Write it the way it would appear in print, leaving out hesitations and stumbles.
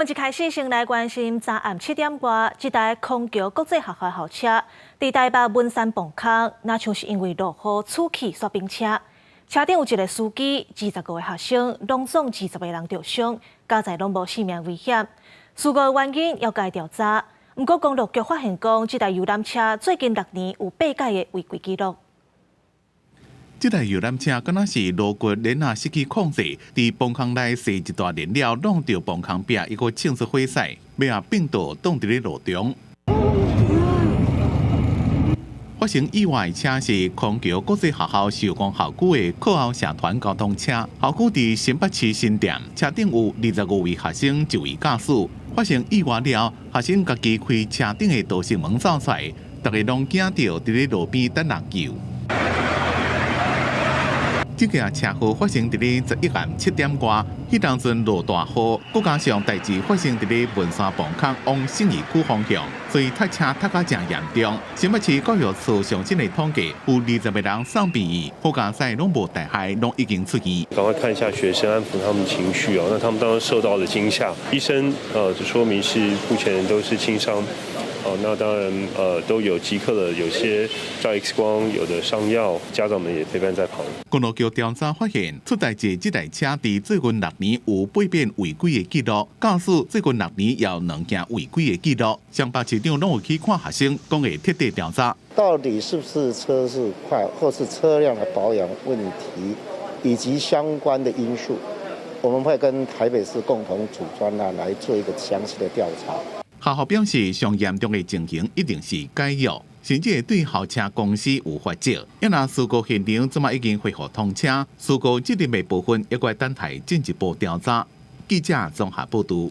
一開始先來關心，昨暗7點外，這台空橋國際學校校車佇台北文山磅空，若像是因為落雨出去煞冰車，車頂有一個司機，25個學生，攏總20個人著傷，佳哉攏無性命危險。事故的原因猶閣調查。毋過公路局發現講，這台遊覽車最近6年有八改的違規記錄。這台遊覽車敢若是路過鏈仔失去控制，佇磅空內瀉一大燃料，弄著磅空壁，猶閣衝出火勢，尾仔變倒擋佇咧路中。發生意外的車是空橋國際學校壽光校區的課後社團交通車，校區佇新北市新店，車頂有25位學生，一位駕駛。發生意外了，學生家己開車頂的逃生門走出來，逐家攏驚著，佇咧路邊等人救。這個車禍發生佇咧11暗7點外，彼當陣落大雨，閣加上代誌發生佇咧文山磅空往信義區方向，所以塞車塞甲誠嚴重。新北市教育處上新的統計，有20個人送病院，好佳哉攏無大礙，攏已經出院。趕快看一下學生，安撫他們情緒哦。那他們當時受到了驚嚇，醫生就說明是目前都是輕傷。哦，那當然，都有即刻的，有些照 X 光，有的上藥，家長們也陪伴在旁。公路局調查發現，出代誌這台車佇最近6年有八遍違規的記錄，駕駛最近六年有兩件違規的記錄。雙北市長攏有去看學生，講會徹底調查。到底是不是車速快，或是車輛的保養問題，以及相關的因素，我們會跟台北市共同組專案來做一個詳細的調查。學校表示，上嚴重的情形一定是解約，甚至會對校車公司有罰則。若事故現場這馬已經恢復通車，事故責任的部分猶閣等待進一步調查。記者綜合報導。